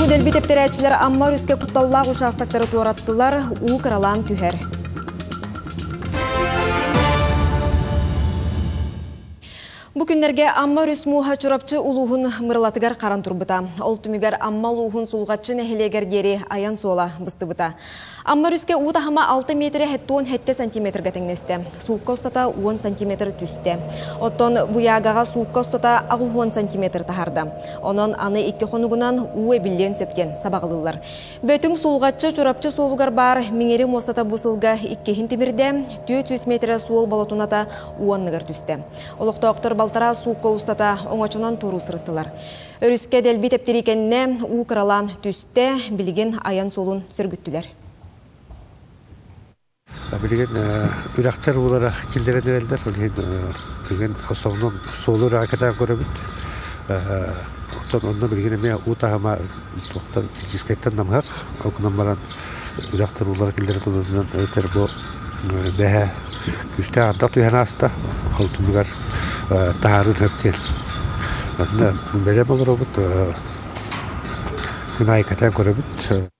Мууһу дэлби тэптэрээччилэр Амма өрүскэ кутталлаах учаастактары туораттылар, уу кыралаан түһэр. Бу күннэргэ Амма өрүс мууһа Чурапчы улууһун Мырылатыгар харан турбута. Ол түмүгэр Амма улууһун Сулҕаччы нэһилиэгэр диэри айан суола быстыбыта. Амма өрүскэ уу таһыма 6 метрэ 77 сантиметрга тэҥнэстэ. Суукка устата 10 сантиметр түстэ. Оттон Буягаҕа суукка устата 80 сантиметр таһаарда. Онон аны икки хонугунан уу эбиллиэн сөп диэн сабаҕалыыллар. Бөтүҥ Сулҕаччы Чурапчы суолугар баар Миҥири муостата бу сылга иккиһин тимирдэ, 400 метрэ суол болотуната уу анныгар түстэ. Олохтоохтор балтараа суукка устата оҥочонон туоруу сырыттылар. Өрүскэ дэлби тэптирикэннэ уу кыралаан түстэ, билигин айан суолун сөргүттүлэр. Билигин үрэхтэр уулара киллэрэн эрэллэр. Ол иһин бүгүн основном суолу үрэҕи кэтээн көрөбүт. Оттон онно билигин эмиэ уу таһыма туохтан физическэйтэн намыһах. Ол гынан баран үрэхтэр уулара киллэрэ тулунан эбэтэр бу бэһэ күүстээх ардах түһэн ааста. Ол түмүгэр таһаарыы төп диэн. Онно бэлэм олоробут. Күн аайы кэтээн көрөбүт.